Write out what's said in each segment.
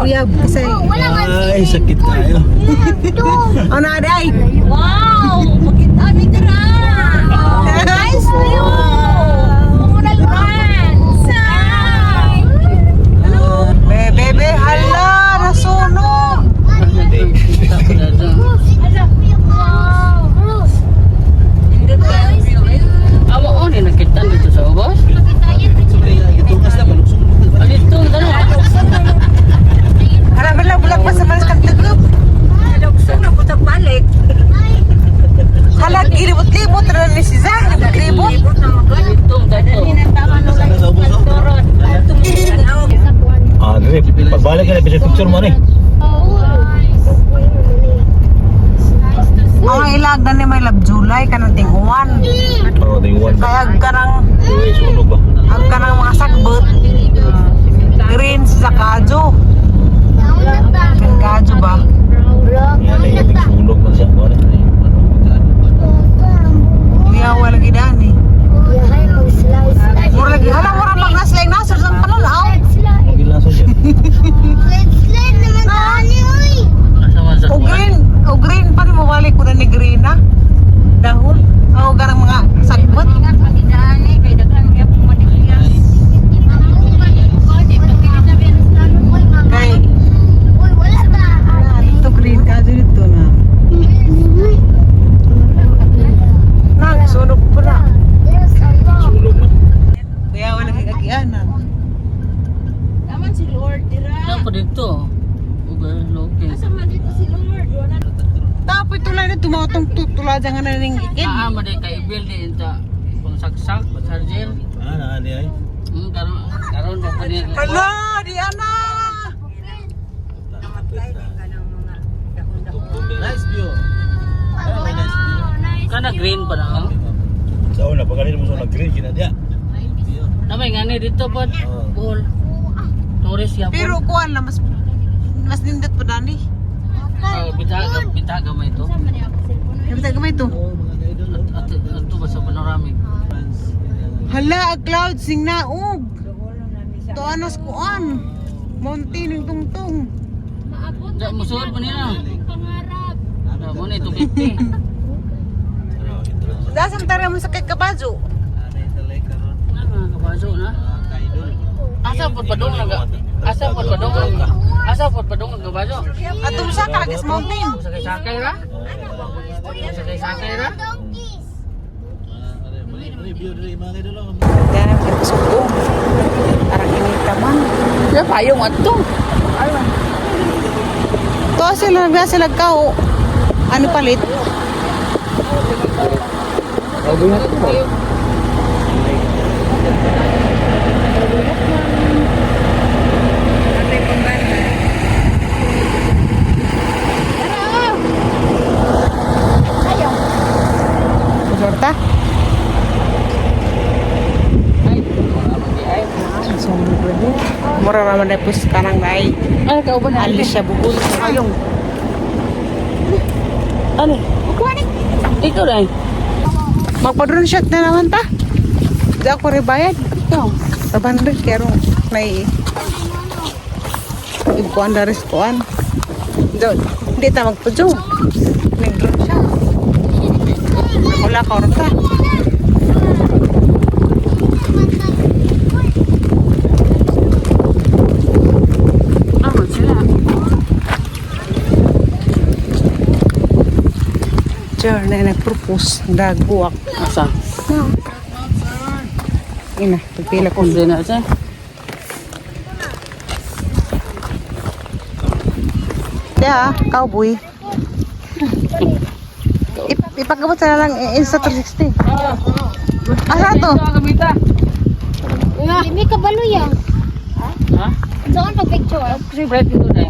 uyab kasi Ay, sakit kayo. Ano na ay? Wow! Makita ni dira. Nice view. Muna. Be, bebe, hala, nasunog. Amo oh, ni nakita dito sa ubos. Gitukas na, baluksong. Dito tanong. Hala, bala, bulag pa sa malas kang tagop. Hala, gilibot-libot na ni si Zach, libot-libot. Dito dito. Sa ubos, oh. Ah, dire, pagbalik ka na, picture mo ni. Ang ilag na ni may love July kanang tinguan. Oh, day one. Kaya ag kanang Uy, sunog ba? ag kanang mga sagbot. Green sa kadyo. Kadyo ba? Yan ay sunog man siya. Wala. Uyawa lagi dani. Mura lagi hala mura mga slang nasod sa panulaw. Gilaso siya. Asa man sa O green, o green pa ni mawali ko na ni green na. Dahol. O ganang mga sagbot. Kay ito green kadyo dito na. Nang sunog pa na. Sunog man. Uyawa lagi kagianan. Taman si Lord dira. Dapat dito. Uga loke. Asa man dito si Lord? Wala. Tapos tulay na tumatong tutula dyan nga na ning ikin. Ah, man kay ibil di inta pang saksak, charger. Ah, naa di ay. Karon karon pa pa niya. Hala, di ana. Nice view. Ah, may nice view. Kana green pa na. Oh. Sa una, pag mo sa nag-green, kinadya. Namay ngani dito pod. Buhol. Tourist yapon. Pero kuan lang mas mas nindot pa dani. Oh, bitaga bitaga may ito. Dapat gamay to. Oh, mga ka-idol. Oh. At ato ba sa panoramic? Hala, ag clouds sing naog. Tuanos kuan. Monte ning tungtong. Maabot Da musuod pa nila. pangarap. Da mo ni 250. Dasam tara mo sa kay kabajo. Na mga kabaso na. Asa pod padung naga? Asa pod padung? Asa pod padung ang kabaso? Atong sa Kagis Mountain. Sakay-sakay ra? Sakay-sakay ra? Review diri mga ka-idol. Oh. Ganam kay suko. Arang inita man. Ya payong adto. To sila nagda sila kao. Ano palit? Sorta? Ay, ay. Mura raman na pus kanang nay. Ay, kauban na. Alis siya bukol. Ayong. Ano? Ikaw dai. Magpa-drone shot na naman ta. Di ako rin bayad. Ikaw. 500 kaya ron may ikuan na rin kuan. Do, hindi ta magpudyo. Nag-drone shot. Wala ka rin ta. Tama sila. Diyan na nag-propose. Dagbuwak. Asa? Ina, pagpila ko. Kundi na siya. Yeah, cowboy. Ipagabot sa lang Insta 360. Asa to? Ito ang gamita. May kabalo ya. Ha? Saan pag picture? Kasi bright dito dai.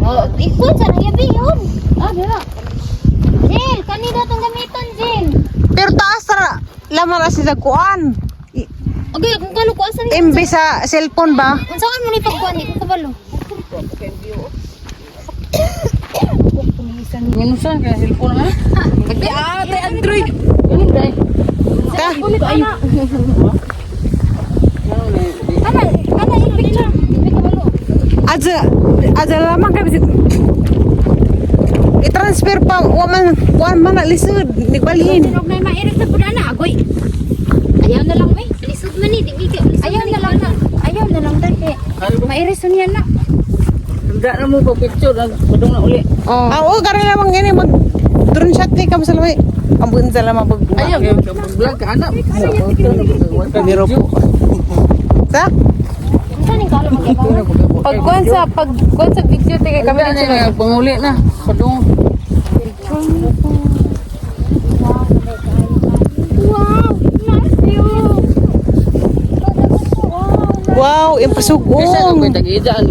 Oh, ikot sa nang yun. Ah, dira. Jill, kanina tong gamiton, Jill. Pero taas ra laman ra siya kuan. Okay, kung kalo ko asa ni. MB sa cellphone ba? Unsa man ni pagkuan ni ko kabalo? Minusan kaya cellphone ha? Ah, tay Android. Ganun dai. Ta. Ganun dai. Ana, ana yung picture. May kabalo. Adza adza lamang kay i-transfer pa wa man kuan man na lisod nigbalhin. Sinog na mairik na pud ana agoy. Ayaw na lang eh. Lisod man ni, di mi Ayaw na lang na. Ayaw na lang dali. Mairis niya na. Hindi na mo pa picture, padung na uli. Oh. Ah, oo, karon lamang ini mag drone shot ni kamo sa lamay. Ambun sa lamang pag Ayaw, vlog ka anak. Miro po. Sa? Unsa ning kalo magyabang? Pag kuan sa video tigay kami Kami na panguli na. Padung. Wow, nice view. Wow, Kaysa kung impasugong. tag-idaan.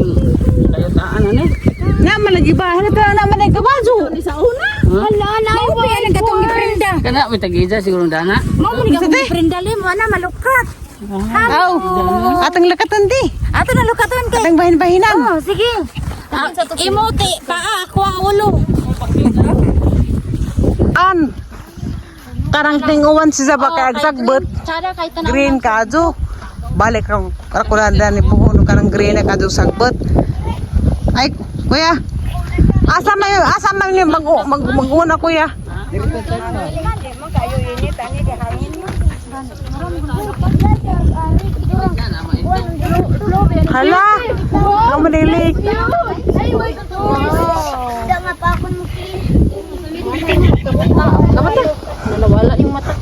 Tayo taan ano eh. Na man lagi ba? Ano ta na man ay kabazo? Hala, na mo pa ang katong giprenda. Kana may tag-ida siguro dana. Mao mo ni katong giprenda le mo ana malukat. Aw, atang lakatan di. Ato na lukaton kay. Atang bahin-bahinan. Oh, sige. Emote paa ako ang ulo. An. Karang tinguan si Zaba kay agsagbot. Tsada kay tanan. Green kadyo. Balik ang rakulanda ni puhuno karang green na kadyo sagbot. Ay, kuya. Asa man yung mag mag maguna kuya? Hala, ang manilik.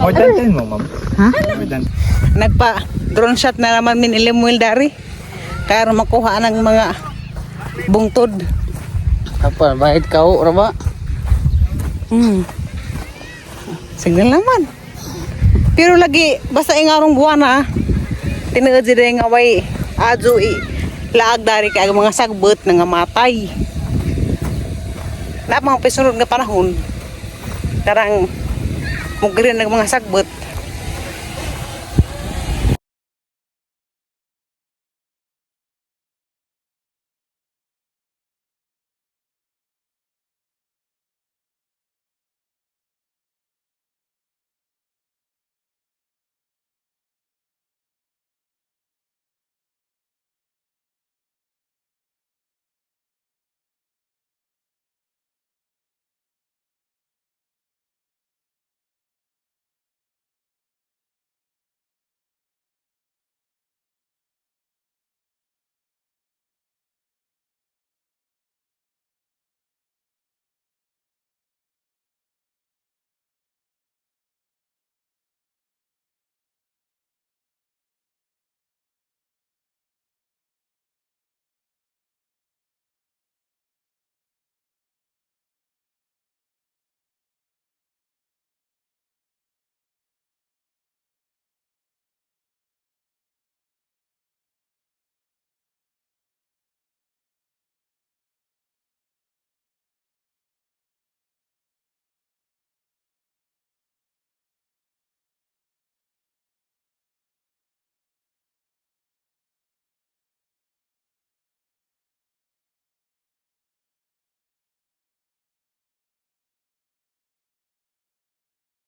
More than 10 mo, ma'am. Ha? More than Nagpa drone shot na naman min Lemuel dari. Kaya makuha ng mga bungtod. Apa bahit kau ra ba? Signal naman. Pero lagi, basta ingarong buwan ha. Tinuod sila nga way adyo i laag dari kay ang mga sagbot na nga matay. Na mga pisunod nga panahon. Karang mugrin ng mga sagbot.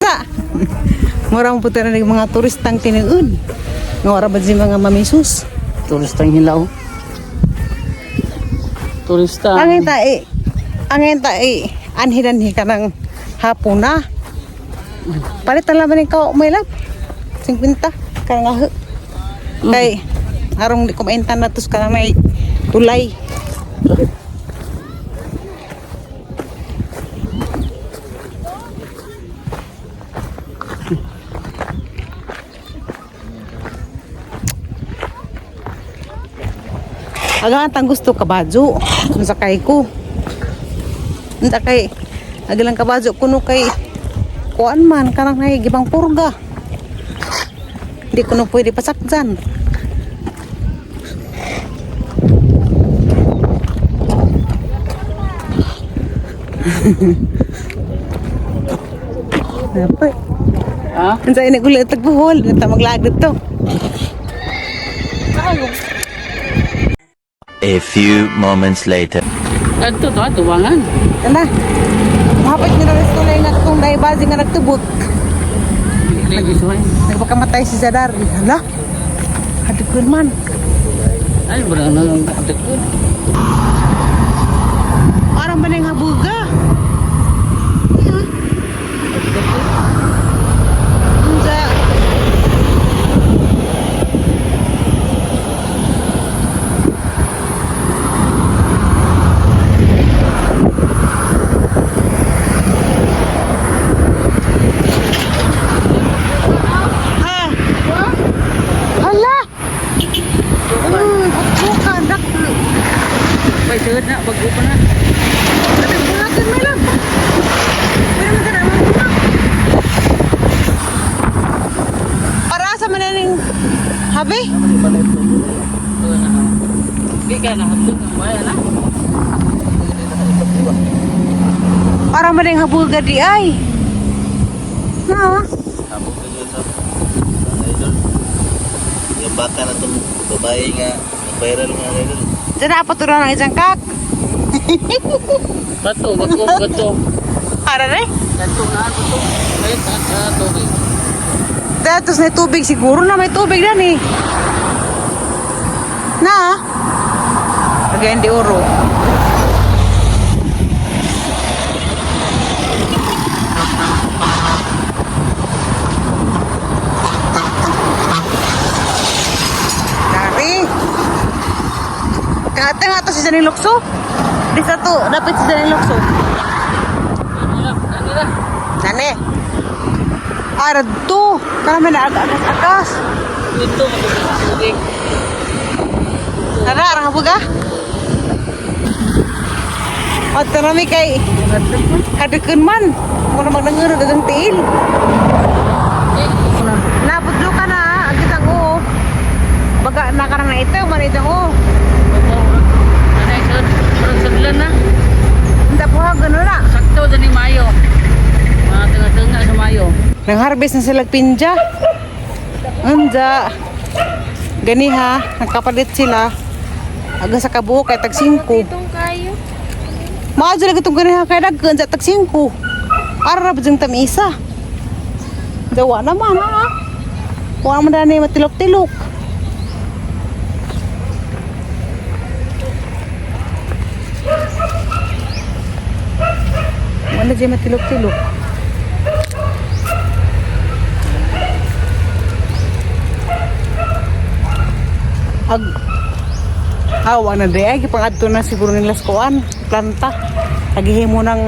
Sa. Mura mo puta na ng mga turistang tinuod. Nga ora ba si mga mamisus? Turistang hilaw. Turista. Ang tae, ang tae, anhiranhi ka ng hapon na. Palit na laman ikaw, may lab. 50, karang aho. Kay, arong di kumaintan na tos karang may tulay. Agahan tang gusto kabajo. Unsa kay ko. Unsa kay agalang kabajo kuno kay kuan man kanang nay gibang purga. Hindi kuno pwede pasakjan. Dapat. Ha? Unsa ini ulit tagbuhol, ta maglaag dito. A few moments later. Kadto to tubangan. Ana. Mahapit nga na resto na yung atong daibazi nga nagtubot. Lagi suway. Nagpakamatay si Zadar. Hala. Hadukon man. Ay, barang na lang kadto. Parang ba na yung habuga? Yeah. Unsa? Ha? Hala! Bukan, dak. May sugod na, bago pa na. Buhatin mo lang. Pero magkana mo. Para sa mananing habi? Di ka nahadlok ang bayan na. Para maning habuga di ay. Na. Habog ka dyan sa idol. Yung baka na itong babae nga, viral nga idol. Diyan na patulan ng isang kak. Bato, bago, bato. Para re. Kanto na, bato. Ay, taas tubig. Datos na tubig siguro na may tubig na ni. Na. Again di oro. Dari. Kata nga to si Janine Lokso. Di sa to, dapat si Janine Lokso. Kanila, Nani. Arad to. Kami na agas-agas. Dito, tubig. Tara, arang habuga. At tarami kay kadukun man. Muna magnanguro dagang tiil. Napudlo ka na, ang kitang oo. Baga nakarang na ito, man ito oo. Anay, sud, parang sudlan na. Hindi po ha, gano'n na. Sakto dyan ni Mayo. Mga tinga-tinga sa Mayo. Nang harvest na sila pinja. Anja. Gani ha, nagkapalit sila. Aga sa kabuo kay tag 5. Itong kayo. Maadyo lagi itong gani ha kay daghan sa tag 5. Ara ra jung tamisa. Dawa naman ha. Wa man dani matilok-tilok. Wala dyan matilok-tilok. Ag awa na di ay gipangadto na siguro nila sa kuan planta. Naghihimo ng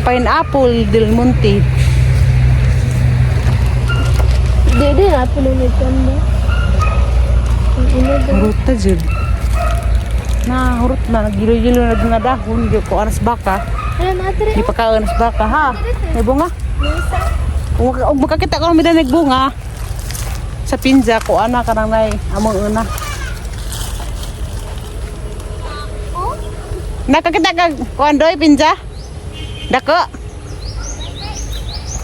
pineapple del Monte. Di, di na. Pununod ka mo. Ang ina daw. Hurot na jud. Na hurot na nagilo-gilo na nga dahon di ko anas baka. Ano na, atre? Di pa ka anas baka ha. May bunga. Kung makakita ko may nagbunga sa pinja ko ana kanang nay among una. Nakakita ka kuan doy pinja? Dako.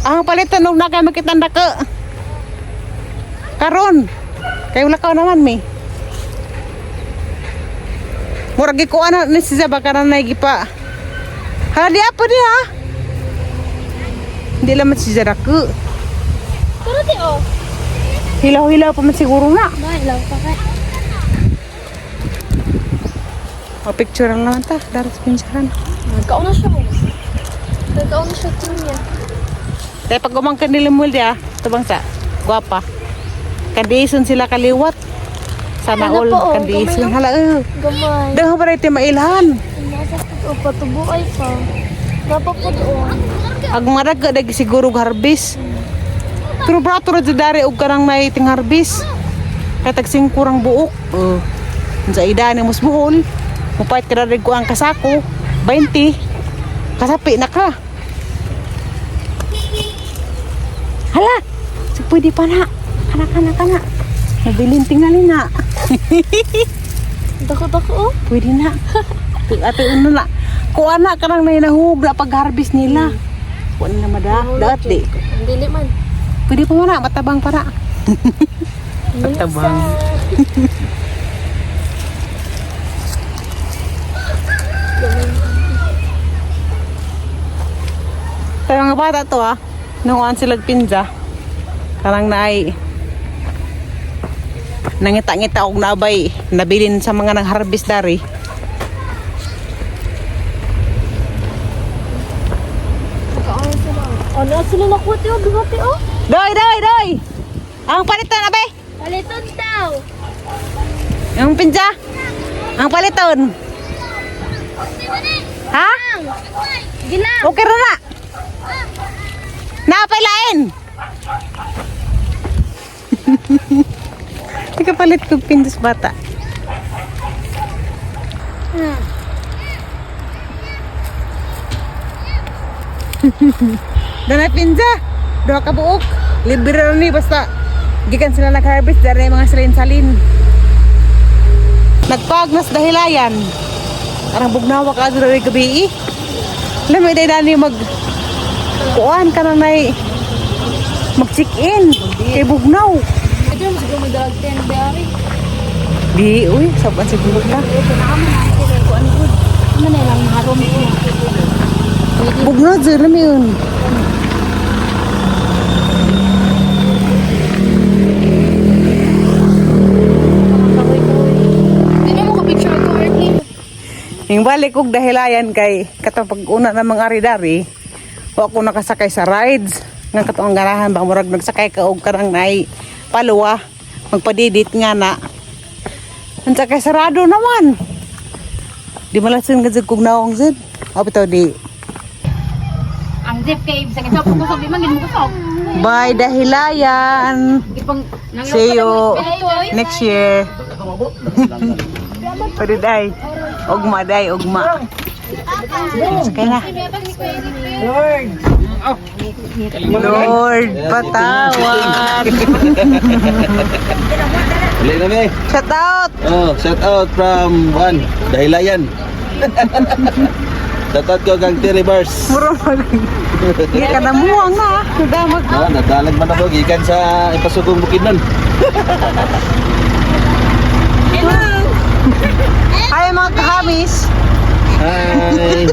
Ang palitan og naka makita ang dako. Karon. Kay wala ka naman mi. Murag gikuan na ni siya baka na nay gipa. Ha di apa di ha? Hindi laman siya dako. Pero di, oh. Hilaw-hilaw pa man siguro na. Bakit lang pa kay? O picture lang naman ta, darat sa pinsahan. Nagkaon na siya. oh. Nagkaon na siya niya. Dahil pag umangkan nila mo ah, tubang sa, guwapa. Kandiison sila kaliwat. Sana Ano all, po, oh, kandiison. gamay Hala, eh. Gamay. Dahil pa rin mailhan. Nasa o patubo ay pa. Napapod oh. Ag marag ka, dagi siguro og harvest. Pero brato ra jud dari og karang may ting harvest. Kay tag singko rang buok. Oh. Sa ida ni mos buhol. Mupait ka na rin ko ang kasako. 20. Kasapi na ka. Hala! So, pwede pa na. Kana, kana, kana. Nabilin tingali na. Dako-dako oh. Pwede na. Ate, ano na. Kuha na ka nang nahinahug na pag-harvest nila. Kuha na mada. Daat di. Dili man. Pwede pa man na. Matabang pa na. Matabang. Pero mga bata to ah. Nunguan sila pinja. Karang naay nangita-ngita og nabay nabilin sa mga nang-harvest dari. Ano sila nakuha tiyo? Duha tiyo? Doy, doy, doy. Ang paliton abe. Paliton daw. Ang pinsa. Ang paliton. Ha? Gina. Okay ra na. Napailain. Di ka palit kog pindos bata. Dana pinsa. Duha ka buok. Libre ra ni basta gikan sila nag-harvest dara yung mga salin-salin. Nagpagnas dahilayan. Arang bugnawa ka adto gabi eh. Alam mo, day nani mag kuan ka na nay mag check in kay bugnaw. Ito mo siguro magdalag 10 diary. Di uy, saban siguro ka. Ano na lang mga room ko. Bugnaw jud na yun. Hindi mo ka picture ko airplane. Ning balik og dahilayan kay katong pag una na mga ari-dari, wa ko nakasakay sa rides. Nga katong ang ganahan ba murag nagsakay ka og karang nay paluwa magpadidit nga na. Unsa kay sarado naman. Di malasin ka jud kog naong jud. Aw bitaw di. Ang zip kay bisag ito ko sabi man gid mo kusog. Bye dahilayan. Ipang See you next year. Pwede day. Ugma day, ugma. Sakay na. Lord. Lord, patawad. Uli na mi. Shout out. Oh, shout out from one, Dahilayan. Shout out ko kang Terry Bars. Muro mag. Hindi ka na muwang na. Nadamag. Ah, nadalag man ako gikan sa ipasugong Bukidnon. Hi mga kahamis. Hi.